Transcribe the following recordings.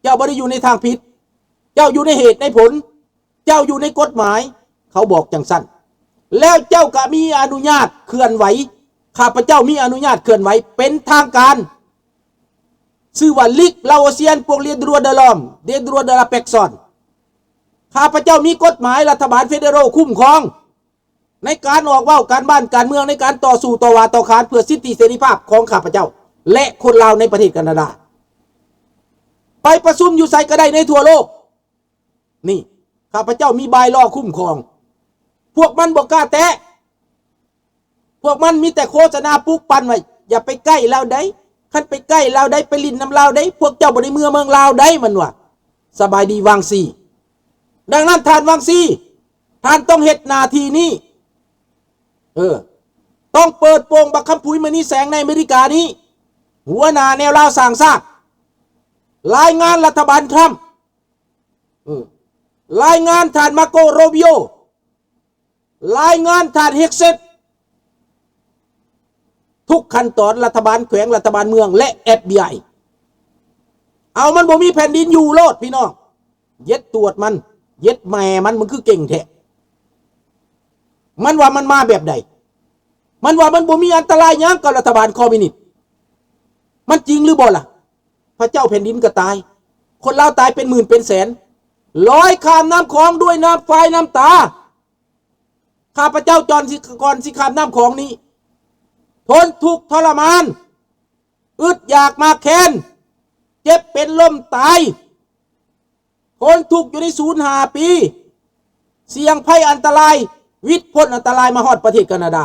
ເຈົ້າບໍ່ໄດ້ຢູ່ໃນທາງຜິດ, ເຈົ້າຢູ່ໃນເຫດໃນຜົນ, ເຈົ້າຢູ່ໃນກົດໝາຍ, ເຂົາບອກຈັ່ງຊັ້ນ. ແລ້ວເຈົ້າກໍມີອະນຸຍາດເຄື່ອນໄຫວ, ຂ້າພະເຈົ້າມີອະນຸຍາດເຄື່ອນໄຫວເປັນທາງການ, ຊື່ວ່າ Ligue Laotienne pour les droits de l'homme, les droits de la personne. ຂ້າພະເຈົ້າມີກົດໝາຍລັດຖະບານເຟເດຣອລຄຸ້ມຄອງ ໃນການອອກເວົ້າການບ້ານການເມືອງ, ໃນການຕໍ່ສູ້ຕໍ່ຫວ່າຕໍ່ຂານເພື່ອສິດທິເສລີພາບຂອງຂ້າພະເຈົ້າ ແລະ ຄົນລາວໃນປະເທດການາດາ. ໄປປະຊຸມຢູ່ໃສກໍໄດ້ໃນທົ່ວໂລກ. ນີ້ ຂ້າພະເຈົ້າມີບາຍລໍຄຸ້ມຄອງ. ພວກມັນບໍ່ກ້າແຕະ. ພວກມັນມີແຕ່ໂຄສະນາປຸກປັ່ນວ່າ ຢ່າໄປໃກ້ລາວໃດ, ຄັນໄປໃກ້ລາວໃດ, ໄປຫຼິ້ນນຳລາວໃດ, ພວກເຈົ້າບໍ່ໄດ້ເມືອເມືອງລາວໃດ, ມັນວ່າ. ສະບາຍດີ ວັງຊີ. ດັ່ງນັ້ນ ທ່ານວັງຊີ, ທ່ານຕ້ອງເຮັດໜ້າທີ່ນີ້. ເອີ, ຕ້ອງເປີດໂປງບັກຄຳຜຸຍມະນີແສງໃນອາເມລິການີ້, ຫົວໜ້າແນວລາວສ້າງຊາດ. ລາຍງານລັດຖະບານທຣຳ. ເອີ, ລາຍງານທ່ານມາໂກ ໂຣບິໂອ. ລາຍງານທ່ານເຮັກເຊັດ ທຸກຂັ້ນຕອນ, ລັດຖະບານແຂວງ, ລັດຖະບານເມືອງ ແລະ ເອັຟບີໄອ. ເອົາມັນບໍ່ມີແຜ່ນດິນຢູ່ໂລດ ພີ່ນ້ອງ. ເຢັດຕວດມັນ, ເຢັດແມ່ມັນ, ມັນຄືເກັ່ງແທ້. ມັນວ່າມັນມາແບບໃດ? ມັນວ່າມັນບໍ່ມີອັນຕະລາຍຫຍັງກັບລັດຖະບານຄອມມິວນິດ. ມັນຈິງຫຼືບໍ່ລະ? ພະເຈົ້າແຜ່ນດິນກໍຕາຍ, ຄົນລາວຕາຍເປັນໝື່ນເປັນແສນ, ລອຍຂ້າມນ້ຳຂອງດ້ວຍນ້ຳຝາຍນ້ຳຕາ. ຂ້າພະເຈົ້າຈອນຊິ ກ່ອນຊິຂ້າມນ້ຳຂອງນີ້ ທົນທຸກທໍລະມານ, ອຶດຢາກໝາກແຄນ, ເຈັບເປັນລົ້ມຕາຍ, ທົນທຸກຢູ່ໃນສູນຫ້າປີ, ສ່ຽງໄພອັນຕະລາຍ, ຫວິດພົ້ນອັນຕະລາຍມາຮອດປະເທດການາດາ.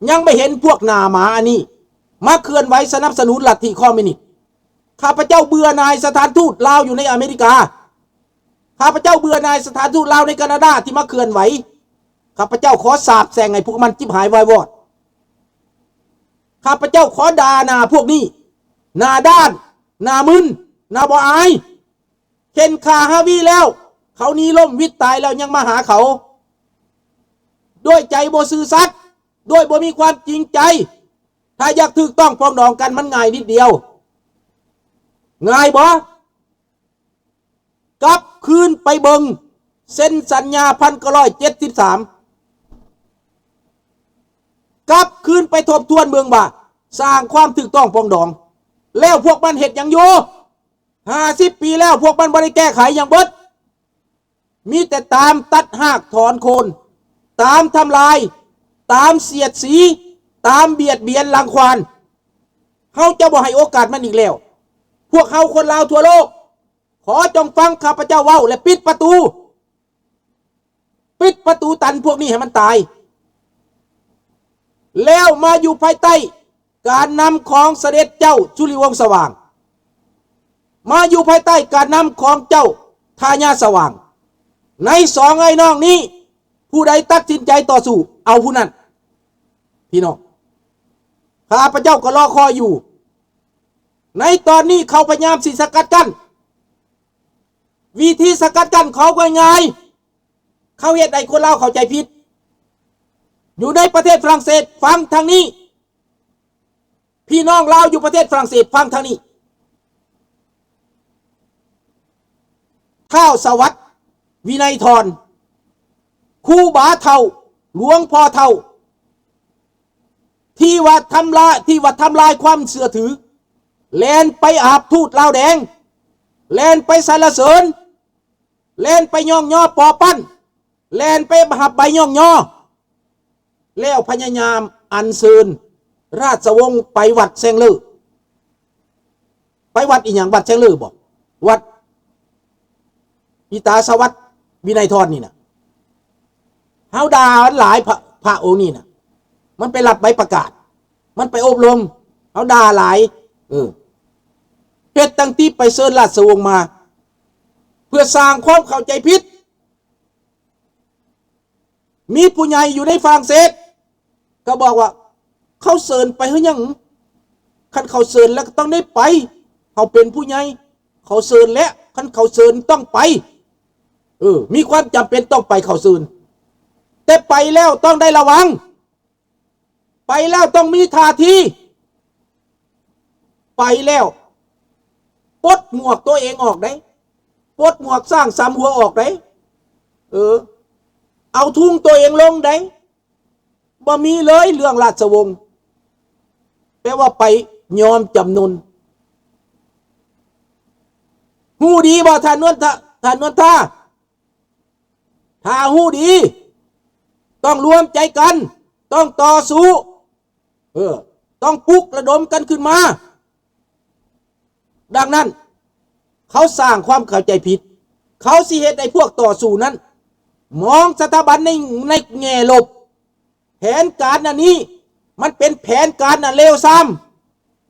ຍັງໄປເຫັນພວກໜ້າໝາອັນນີ້ມາເຄື່ອນໄຫວສະໜັບສະໜູນລັດທິຄອມມິວນິດ. ຂ້າພະເຈົ້າເບື່ອໜ່າຍສະຖານທູດລາວຢູ່ໃນອາເມລິກາ. ຂ້າພະເຈົ້າເບື່ອໜ່າຍສະຖານທູດລາວໃນການາດາທີ່ມາເຄື່ອນໄຫວ. ຂ້າພະເຈົ້າຂໍສາບແຊ່ງໃຫ້ພວກມັນຈິບຫາຍວາຍວອດ. ຂ້າພະເຈົ້າຂໍດ່າໜ້າພວກນີ້, ໜ້າດ້ານ, ໜ້າມຶນ, ໜ້າບໍ່ອາຍ. ເຂັນຂ້າຮາວີແລ້ວ, ເຂົາໜີລົ້ມວິດຕາຍແລ້ວຍັງມາຫາເຂົາ. ດ້ວຍໃຈບໍ່ຊື່ສັດ, ດ້ວຍບໍ່ມີຄວາມຈິງໃຈ. ຖ້າຢາກຖືກຕ້ອງປອງດອງກັນ, ມັນງ່າຍນິດດຽວ. ງ່າຍບໍ່? ກັບຄືນໄປເບິ່ງເຊັນສັນຍາພັນເກົ້າຮ້ອຍເຈັດສິບສາມ, ກັບຄືນໄປທົບທວນເບິ່ງວ່າສ້າງຄວາມຖືກຕ້ອງປອງດອງ ແລ້ວພວກມັນເຮັດຫຍັງຢູ່? ຫ້າສິບປີແລ້ວ ພວກມັນບໍ່ໄດ້ແກ້ໄຂຫຍັງເບິດ, ມີແຕ່ຕາມຕັດຮາກຖອນໂຄນ, ຕາມທຳລາຍ, ຕາມສຽດສີ, ຕາມບຽດບຽນລັງຄວານ. ເຮົາຈະບໍ່ໃຫ້ໂອກາດມັນອີກແລ້ວ. ພວກເຮົາຄົນລາວທົ່ວໂລກ ຂໍຈົ່ງຟັງຂ້າພະເຈົ້າເວົ້າ ແລະ ປິດປະຕູ, ປິດປະຕູຕັນພວກນີ້ໃຫ້ມັນຕາຍ, ແລ້ວມາຢູ່ພາຍໃຕ້ການນຳຂອງສະເດັດເຈົ້າສຸລິວົງສະຫວ່າງ, ມາຢູ່ພາຍໃຕ້ການນຳຂອງເຈົ້າທາຍາດສະຫວ່າງ. ໃນສອງອ້າຍນ້ອງນີ້ ຜູ້ໃດຕັດສິນໃຈຕໍ່ສູ້ ເອົາຜູ້ນັ້ນ. ພີ່ນ້ອງ, ຂ້າພະເຈົ້າກໍລໍຄອຍຢູ່. ໃນຕອນນີ້ເຂົາພະຍາຍາມຊິສະກັດກັ້ນ. ວິທີສະກັດກັ້ນເຂົາກໍງ່າຍ, ເຂົາເຮັດໃຫ້ຄົນລາວເຂົ້າໃຈຜິດ. ຢູ່ໃນປະເທດຝຣັ່ງເສດ, ຟັງທາງນີ້, ພີ່ນ້ອງລາວຢູ່ປະເທດຝຣັ່ງເສດ, ຟັງທາງນີ້. ທ້າວສະຫວັດ ວິໄນທອນ, ຄູບາເຖົ້າ, ຫຼວງພໍ່ເຖົ້າ ທີ່ວ່າທຳລາຍ, ທີ່ວ່າທຳລາຍຄວາມເຊື່ອຖື, ແລ່ນໄປອາບທູດລາວແດງ, ແລ່ນໄປສັນລະເສີນ, ແລ່ນໄປຍ້ອງຍໍປໍປັ້ນ, ແລ່ນໄປຮັບໃບຍ້ອງຍໍ, ແລ້ວພະຍາຍາມອັນເຊີນລາຊະວົງໄປວັດແຊງເລີ. ໄປວັດອີ່ຫຍັງ? ວັດແຊງເລີບໍ? ວັດອີຕາສະຫວັດ ວິໄນທອນນີ້ນະ. ເຮົາດ່າມັນຫຼາຍ, ພະ, ພະອົງນີ້ນະ. ມັນໄປຮັບໃບປະກາດ, ມັນໄປອົບຮົມ, ເຮົາດ່າຫຼາຍ. ເອີ, ເຮັດຕັ້ງຕິໄປເຊີນລາຊະວົງມາ ເພື່ອສ້າງຄວາມເຂົ້າໃຈຜິດ. ມີຜູ້ໃຫຍ່ຢູ່ໃນຝຣັ່ງເສດກໍບອກວ່າ ເຂົາເຊີນໄປເຮັດຫຍັງ? ຄັນເຂົາເຊີນແລ້ວກໍຕ້ອງໄດ້ໄປ. ເຮົາເປັນຜູ້ໃຫຍ່, ເຂົາເຊີນແລ້ວ, ຄັນເຂົາເຊີນຕ້ອງໄປ. ເອີ, ມີຄວາມຈຳເປັນຕ້ອງໄປ, ເຂົາເຊີນ. ແຕ່ໄປແລ້ວຕ້ອງໄດ້ລະວັງ. ໄປແລ້ວຕ້ອງມີທ່າທີ, ໄປແລ້ວປົດໝວກຕົວເອງອອກເດ້. ປົດໝວກຊ້າງສາມຫົວອອກໄດ໋. ເອີ ເອົາທຸງໂຕເອງລົງໄດ໋. ບໍ່ມີເລີຍເລື່ອງລາຊະວົງ, ແປວ່າໄປຍອມຈຳນົນ. ຮູ້ດີບໍ່ທ່ານນວນທາ, ທ່ານນວນທາ? ຖ້າຮູ້ດີ ຕ້ອງລວມໃຈກັນ, ຕ້ອງຕໍ່ສູ້, ເອີ ຕ້ອງປຸກລະດົມກັນຂຶ້ນມາ. ດັ່ງນັ້ນ ເຂົາສ້າງຄວາມເຂົ້າໃຈຜິດ, ເຂົາຊິເຮັດໃຫ້ພວກຕໍ່ສູ້ນັ້ນມອງສະຖາບັນໃນ, ໃນແງ່ລົບ. ແຜນການອັນນີ້ ມັນເປັນແຜນການອັນເລວຊາມ,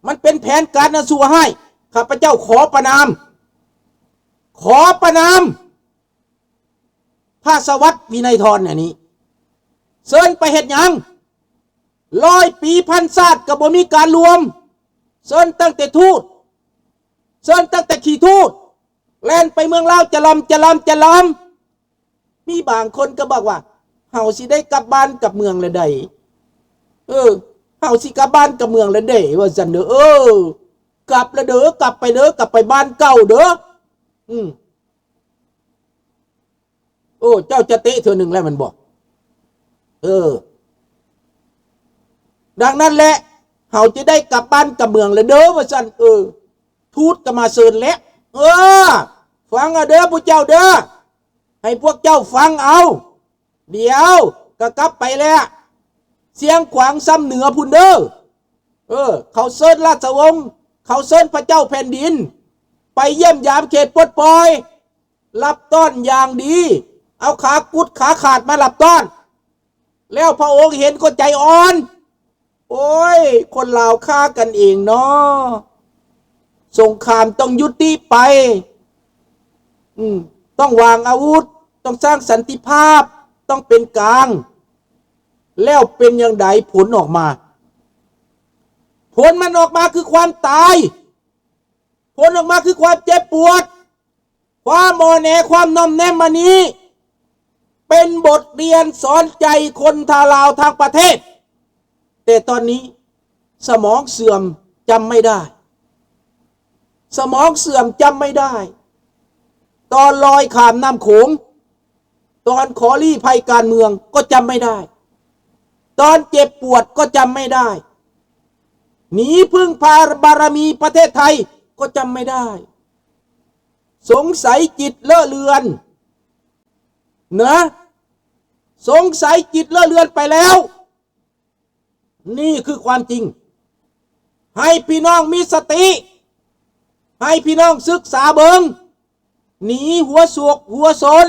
ມັນເປັນແຜນການອັນຊົ່ວຮ້າຍ. ຂ້າພະເຈົ້າຂໍປະນາມ, ຂໍປະນາມ ພະສະຫວັດວິໄນທອນອັນນີ້. ເຊີນໄປເຮັດຫຍັງ? ຮ້ອຍປີພັນຊາດກໍບໍ່ມີການລວມ. ເຊີນຕັ້ງແຕ່ທູດ, ເຊີນຕັ້ງແຕ່ຂີ້ທູດ ແລ່ນໄປເມືອງລາວຈະລຳ, ຈະລຳ, ຈະລຳ. ມີບາງຄົນກໍບອກວ່າ ເຮົາຊິໄດ້ກັບບ້ານກັບເມືອງແລ້ວໃດ໋. ເອີ ເຮົາຊິກັບບ້ານກັບເມືອງແລ້ວເດ້ ວ່າຊັ້ນເດີ. ເອີ ກັບແລ້ວເດີ, ກັບໄປເດີ, ກັບໄປບ້ານເກົ່າເດີ. ອືມ ໂອ້ ເຈົ້າຈະເຕະເທື່ອໜຶ່ງແລ້ວແມ່ນບໍ່? ເອີ ດັ່ງນັ້ນແຫຼະ ເຮົາຈະໄດ້ກັບບ້ານກັບເມືອງແລ້ວເດີ ວ່າຊັ້ນ. ເອີ ທູດກໍມາເຊີນແລ້ວ. ເອີ ຟັງເອົາເດີ ພວກເຈົ້າເດີ, ໃຫ້ພວກເຈົ້າຟັງເອົາ. ດຽວກໍກັບໄປແລ້ວ, ຊຽງຂວາງຊຳເໜືອພຸ້ນເດີ. ເອີ ເຂົາເຊີນລາຊະວົງ, ເຂົາເຊີນພະເຈົ້າແຜ່ນດິນ ໄປຢ້ຽມຢາມເຂດປົດປ່ອຍ, ຮັບຕ້ອນຢ່າງດີ, ເອົາຂາກຸດຂາຂາດມາຮັບຕ້ອນ. ແລ້ວພະອົງເຫັນກໍໃຈອ່ອນ. ໂອ້ຍ ຄົນລາວຂ້າກັນເອງເນາະ. ສົງຄາມຕ້ອງຍຸຕິໄປ. ອືມ ຕ້ອງວາງອາວຸດ, ຕ້ອງສ້າງສັນຕິພາບ, ຕ້ອງເປັນກາງ. ແລ້ວເປັນຫຍັງໃດຜົນອອກມາ? ຜົນມັນອອກມາຄືຄວາມຕາຍ, ຜົນອອກມາຄືຄວາມເຈັບປວດ. ຄວາມອ່ອນແອ, ຄວາມໜ່ອມແນມອັນນີ້ ເປັນບົດຮຽນສອນໃຈຄົນລາວທັງປະເທດ. ແຕ່ຕອນນີ້ສະໝອງເສື່ອມ, ຈຳໄມ່ໄດ້. ສະໝອງເສື່ອມ, ຈຳໄມ່ໄດ້. ຕອນລອຍຂ້າມນ້ຳໂຂງ, ຕອນຂໍລີ້ໄພການເມືອງກໍຈຳໄມ່ໄດ້, ຕອນເຈັບປວດກໍຈຳໄມ່ໄດ້, ໜີເພິ່ງພາບາລະມີປະເທດໄທກໍຈຳໄມ່ໄດ້. ສົງໄສຈິດເລາະເລືອນນະ, ສົງໄສຈິດເລາະເລືອນໄປແລ້ວ. ນີ້ຄືຄວາມຈິງ. ໃຫ້ພີ່ນ້ອງມີສະຕິ, ໃຫ້ພີ່ນ້ອງສຶກສາເບິ່ງ, ໜີຫົວໂສກຫົວຊົນ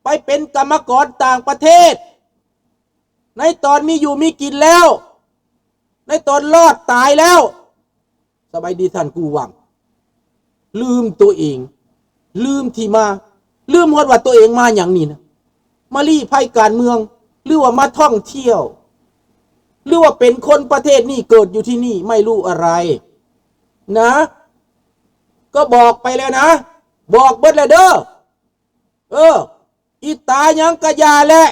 ໄປເປັນກຳມະກອນຕ່າງປະເທດ. ໃນຕອນມີຢູ່ມີກິນແລ້ວ, ໃນຕອນລອດຕາຍແລ້ວ, ສະບາຍດີທ່ານກູວັງ, ລືມໂຕເອງ, ລືມທີ່ມາ, ລືມຮອດວ່າໂຕເອງມາຫຍັງນີ້ນະ, ມາລີ້ໄພການເມືອງ ຫຼືວ່າມາທ່ອງທ່ຽວ ຫຼືວ່າເປັນຄົນປະເທດນີ້ ເກີດຢູ່ທີ່ນີ້ ໄມ່ຮູ້ອະໄລນະ. ກໍບອກໄປແລ້ວນະ, ບອກເບິດແລ້ວເດີ. ເອີ ອີຕາຫຍັງກະຢ່າແຫຼະ.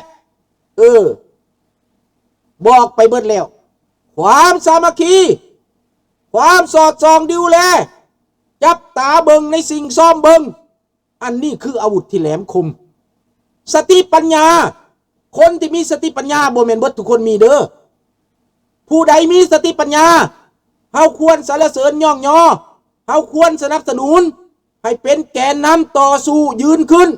ເອີ ບອກໄປເບິດແລ້ວ. ຄວາມສາມັກຄີ, ຄວາມສອດສ່ອງດູແລ, ຈັບຕາເບິ່ງໃນສິ່ງຊອມເບິ່ງ, ອັນນີ້ຄືອາວຸດທີ່ແຫຼມຄົມ. ສະຕິປັນຍາ, ຄົນທີ່ມີສະຕິປັນຍາບໍ່ແມ່ນເບິດທຸກຄົນມີເດີ. ຜູ້ໃດມີສະຕິປັນຍາ, ເຮົາຄວນສັນລະເສີນຍ້ອງຍໍ, ເຮົາຄວນສະໜັບສະໜູນ ໃຫ້ເປັນແກນນຳຕໍ່ສູ້ຢືນຂຶ້ນ.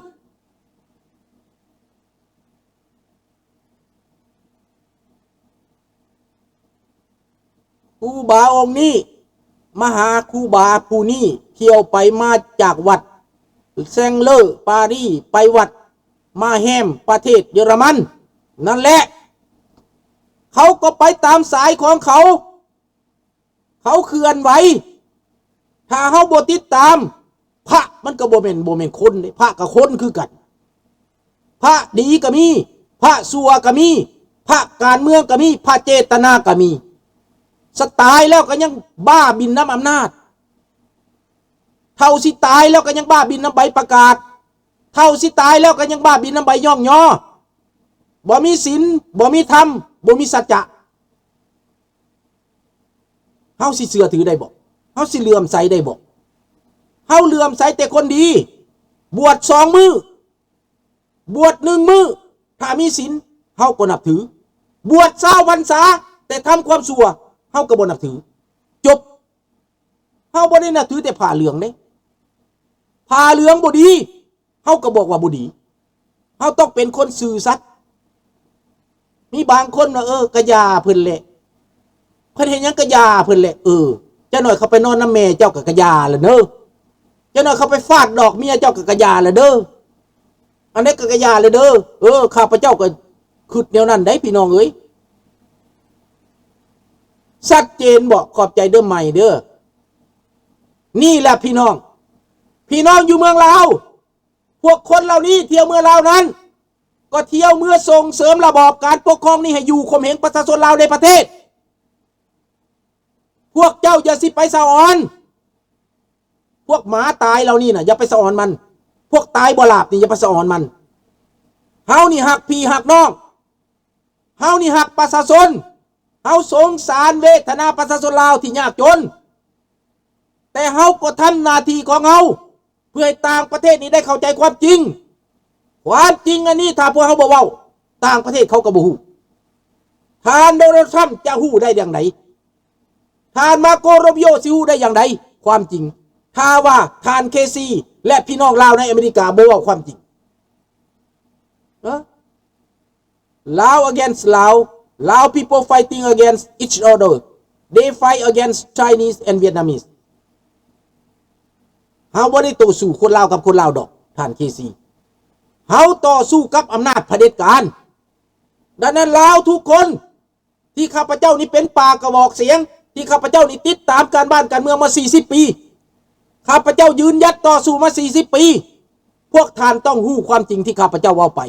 ຄູບາອົງນີ້ ມະຫາຄູບາຜູ້ນີ້ ທ່ຽວໄປມາຈາກວັດແຊງເລີ ປາຣີ ໄປວັດມາແຮມ ປະເທດເຢຍລະມັນນັ້ນແຫຼະ. ເຂົາກໍໄປຕາມສາຍຂອງເຂົາ. ເຂົາເຄື່ອນໄຫວ. ຖ້າເຮົາບໍ່ຕິດຕາມ, ພະມັນກໍບໍ່ແມ່ນ, ບໍ່ແມ່ນຄົນເດ້, ພະກໍຄົນຄືກັນ. ພະດີກໍມີ, ພະຊົ່ວກໍມີ, ພະການເມືອງກໍມີ, ພະເຈດຕະນາກໍມີ. ສະຕາຍແລ້ວກໍຍັງບ້າບິນນຳອຳນາດ. ເຖົ້າຊິຕາຍແລ້ວກໍຍັງບ້າບິນນຳໃບປະກາດ. ເຖົ້າຊິຕາຍແລ້ວກໍຍັງບ້າບິນນຳໃບຍ້ອງຍໍ. ບໍ່ມີສິນ, ບໍ່ມີທຳ, ບໍ່ມີສັດຈະ. ເຮົາຊິເຊື່ອຖືໄດ້ບໍ່? ເຮົາຊິເຫຼື້ອມໃສໄດ້ບໍ່? ເຮົາເຫຼື້ອມໃສແຕ່ຄົນດີ. ບວດສອງມື້ ບວດໜຶ່ງມື້ ຖ້າມີສິນ ເຮົາກໍນັບຖື. ບວດຊາວພັນສາ ແຕ່ທຳຄວາມຊົ່ວ ເຮົາກໍບໍ່ນັບຖື. ຈົບ. ເຮົາບໍ່ໄດ້ນັບຖືແຕ່ຜ້າເຫຼືອງເດ້. ຜ້າເຫຼືອງບໍ່ດີ ເຮົາກໍບອກວ່າບໍ່ດີ. ເຮົາຕ້ອງເປັນຄົນຊື່ສັດ. ມີບາງຄົນວ່າ ເອີ ກະຢ່າເພິ່ນແຫຼະ. ເພິ່ນເຮັດຫຍັງກະຢ່າເພິ່ນແຫຼະ. ເອີ ຈັກໜ້ອຍເຂົາໄປນອນນຳແມ່ເຈົ້າກໍກະຢ່າລະເດີ. ຈັກໜ້ອຍເຂົາໄປຟາດດອກເມຍເຈົ້າກໍກະຢ່າລະເດີ. ອັນໃດກໍກະຢ່າລະເດີ. ເອີ ຂ້າພະເຈົ້າກໍຄິດແນວນັ້ນໄດ໋ ພີ່ນ້ອງເອີຍ. ຊັດເຈນບໍ? ຂອບໃຈເດີໃໝ່ເດີ. ນີ້ແຫຼະພີ່ນ້ອງ, ພີ່ນ້ອງຢູ່ເມືອງລາວ, ພວກຄົນເຫຼົ່ານີ້ທ່ຽວເມືອງລາວນັ້ນ ກໍທ່ຽວເມືອສົ່ງເສີມລະບອບການປົກຄອງນີ້ໃຫ້ຢູ່ຂົ່ມເຫງປະຊາຊົນລາວໃນປະເທດ. ພວກເຈົ້າຢ່າຊິໄປສະອອນ. ພວກໝາຕາຍເຫຼົ່ານີ້ນະ ຢ່າໄປສະອອນມັນ. ພວກຕາຍບໍ່ຫຼາບນີ້ ຢ່າໄປສະອອນມັນ. ເຮົານີ້ຮັກພີ່ຮັກນ້ອງ. ເຮົານີ້ຮັກປະຊາຊົນ. ເຮົາສົງສານເວທະນາປະຊາຊົນລາວທີ່ຍາກຈົນ. ແຕ່ເຮົາກໍທຳໜ້າທີ່ຂອງເຮົາ ເພື່ອໃຫ້ຕ່າງປະເທດນີ້ໄດ້ເຂົ້າໃຈຄວາມຈິງ. ຄວາມຈິງອັນນີ້ ຖ້າພວກເຮົາບໍ່ເວົ້າ, ຕ່າງປະເທດເຂົາກໍບໍ່ຮູ້. ທ່ານໂດນັລ ທຣຳ ຈະຮູ້ໄດ້ຢ່າງໃດ? ທ່ານ ມາໂກ ໂຣບິໂອ ຊິຮູ້ໄດ້ຢ່າງໃດຄວາມຈິງ ຖ້າວ່າທ່ານ ເຄຊີ ແລະ ພີ່ນ້ອງລາວໃນອາເມລິກາບໍ່ເວົ້າຄວາມຈິງ? ເອີ? Lao against Lao, Lao people fighting against each other. They fight against Chinese and Vietnamese. ເຮົາບໍ່ໄດ້ຕໍ່ສູ້ຄົນລາວກັບຄົນລາວດອກ ທ່ານ ເຄຊີ. ເຮົາຕໍ່ສູ້ກັບອຳນາດຜະເດັດການ. ດັ່ງນັ້ນ ລາວທຸກຄົນ ທີ່ຂ້າພະເຈົ້ານີ້ເປັນປາກກະບອກສຽງ, ທີ່ຂ້າພະເຈົ້ານີ້ຕິດຕາມການບ້ານການເມືອງມາສີ່ສິບປີ, ຂ້າພະເຈົ້າຢືນຢັດຕໍ່ສູ້ມາສີ່ສິບປີ. ພວກທ່ານຕ້ອງຮູ້ຄວາມຈິງທີ່ຂ້າພະເຈົ້າເວົ້າໄປ.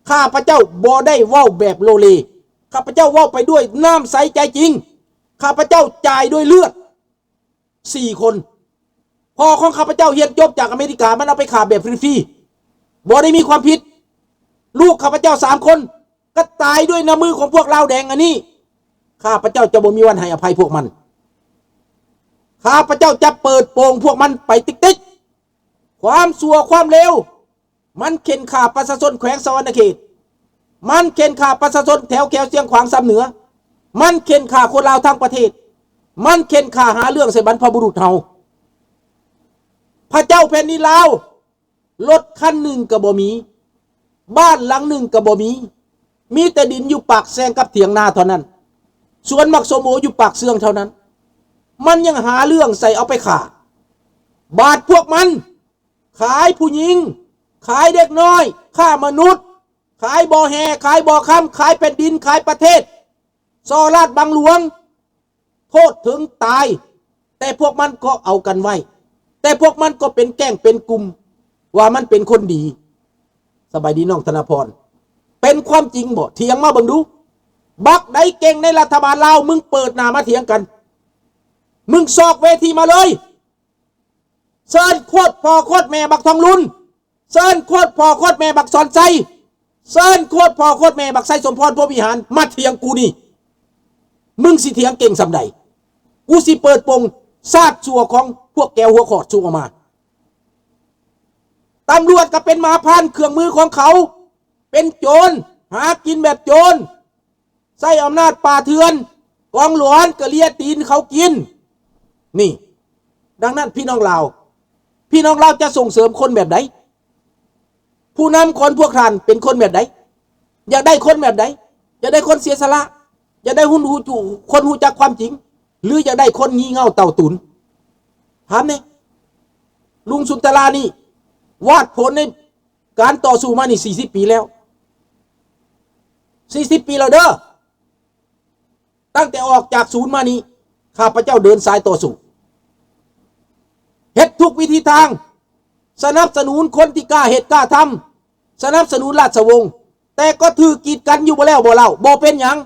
ຂ້າພະເຈົ້າບໍ່ໄດ້ເວົ້າແບບໂລເລ. ຂ້າພະເຈົ້າເວົ້າໄປດ້ວຍນ້ຳໃສໃຈຈິງ. ຂ້າພະເຈົ້າຈ່າຍດ້ວຍເລືອດສີ່ຄົນ. ພໍ່ຂອງຂ້າພະເຈົ້າຮຽນຈົບຈາກອາເມລິກາ, ມັນເອົາໄປຂ້າແບບຟຣີໆ, ບໍ່ໄດ້ມີຄວາມຜິດ. ລູກຂ້າພະເຈົ້າສາມຄົນ ກໍຕາຍດ້ວຍນ້ຳມືຂອງພວກລາວແດງອັນນີ້. ຂ້າພະເຈົ້າຈະບໍ່ມີວັນໃຫ້ອະໄພພວກມັນ. ຂ້າພະເຈົ້າຈະເປີດໂປງພວກມັນໄປຕິກໆ. ຄວາມຊົ່ວຄວາມເລວ ມັນເຂັ່ນຂ້າປະຊາຊົນແຂວງສະຫວັນນະເຂດ. ມັນເຂັ່ນຂ້າປະຊາຊົນແຖວແຂວງຊຽງຂວາງຊຳເໜືອ. ມັນເຂັ່ນຂ້າຄົນລາວທັງປະເທດ. ມັນເຂັ່ນຂ້າຫາເລື່ອງໃສ່ບັນພະບຸລຸດເຮົາ. ພະເຈົ້າແຜ່ນດິນລາວ ລົດຄັນໜຶ່ງກໍບໍ່ມີ, ບ້ານຫຼັງໜຶ່ງກໍບໍ່ມີ, ມີແຕ່ດິນຢູ່ປາກແຊງກັບຖຽງນາເທົ່ານັ້ນ, ສວນໝາກສົ້ມໂອຢູ່ປາກເຊືອງເທົ່ານັ້ນ, ມັນຍັງຫາເລື່ອງໃສ່ເອົາໄປຂ້າ. ບາດພວກມັນຂາຍຜູ້ຍິງ, ຂາຍເດັກນ້ອຍ, ຄ້າມະນຸດ, ຂາຍບໍ່ແຮ່, ຂາຍບໍ່ຄຳ, ຂາຍແຜ່ນດິນ, ຂາຍປະເທດ, ສໍ້ລາດບັງຫຼວງ, ໂທດເຖິງຕາຍ, ແຕ່ພວກມັນກໍເອົາກັນໄວ້, ແຕ່ພວກມັນກໍເປັນແກ້ງເປັນກຸ່ມ ວ່າມັນເປັນຄົນດີ. ສະບາຍດີນ້ອງທະນະພອນ, ເປັນຄວາມຈິງບໍ່? ຖຽງມາເບິ່ງດູ. ບັກໃດເກັ່ງໃນລັດຖະບານລາວ, ມຶງເປີດໜ້າມາຖຽງກັນ. ມຶງຊອກເວທີມາເລີຍ. ເຊີນໂຄດພໍ່ໂຄດແມ່ບັກທອງລຸນ. ເຊີນໂຄດພໍ່ໂຄດແມ່ບັກສອນໄຊ, ເຊີນໂຄດພໍ່ໂຄດແມ່ບັກໄຊສົມພອນພົມວິຫານ ມາຖຽງກູນີ້. ມຶງຊິຖຽງເກັ່ງສ່ຳໃດ? ກູຊິເປີດໂປງຊາດຊົ່ວຂອງພວກແກວຫົວຂອດສູອອກມາ. ຕຳຫຼວດກໍເປັນໝາພານເຄື່ອງມືຂອງເຂົາ, ເປັນໂຈນ, ຫາກິນແບບໂຈນ. ໃຊ້ອຳນາດປ່າເຖື່ອນ, ກອງຫຼວນກະເລຍຕີນເຂົາກິນ. ນີ້, ດັ່ງນັ້ນພີ່ນ້ອງລາວ, ພີ່ນ້ອງລາວຈະສົ່ງເສີມຄົນແບບໃດ? ຜູ້ນຳຂອງພວກທ່ານເປັນຄົນແບບໃດ? ຢາກໄດ້ຄົນແບບໃດ? ຢາກໄດ້ຄົນເສຍສະຫຼະ? ຢາກໄດ້ຄົນຮູ້ ຄົນຮູ້ຈັກຄວາມຈິງ? ຫຼື ຢາກໄດ້ຄົນງີ່ເຫງົ້າເຕົ້າຕຸນ? ຖາມແດ່. ລຸງສຸນຕະລານີ້ວາດຜົນໃນ ການຕໍ່ສູ້ມານີ້ສີ່ສິບປີແລ້ວ, ສີ່ສິບປີແລ້ວເດີ. ຕັ້ງແຕ່ອອກຈາກສູນມານີ້ ຂ້າພະເຈົ້າເດີນສາຍຕໍ່ສູ້, ເຮັດທຸກວິທີທາງ, ສະໜັບສະໜູນຄົນທີ່ກ້າເຮັດກ້າທຳ, ສະໜັບສະໜູນລາຊະວົງ, ແຕ່ກໍຖືກກີດກັນຢູ່ບໍ່ແລ້ວບໍ່ເລົ່າ. ບໍ່ເປັນຫຍັງ,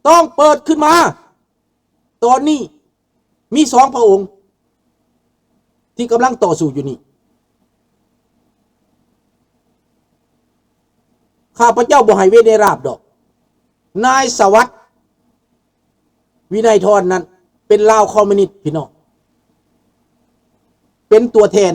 ຕ້ອງເປີດຂຶ້ນມາ. ຕອນນີ້ມີສອງພະອົງທີ່ກຳລັງຕໍ່ສູ້ຢູ່ນີ້. ຂ້າພະເຈົ້າບໍ່ໃຫ້ເວເນລາບດອກ. ນາຍສະຫວັດ ວິໄນທອນນັ້ນເປັນລາວຄອມມິວນິດ ພີ່ນ້ອງ, ເປັນຕົວແທນ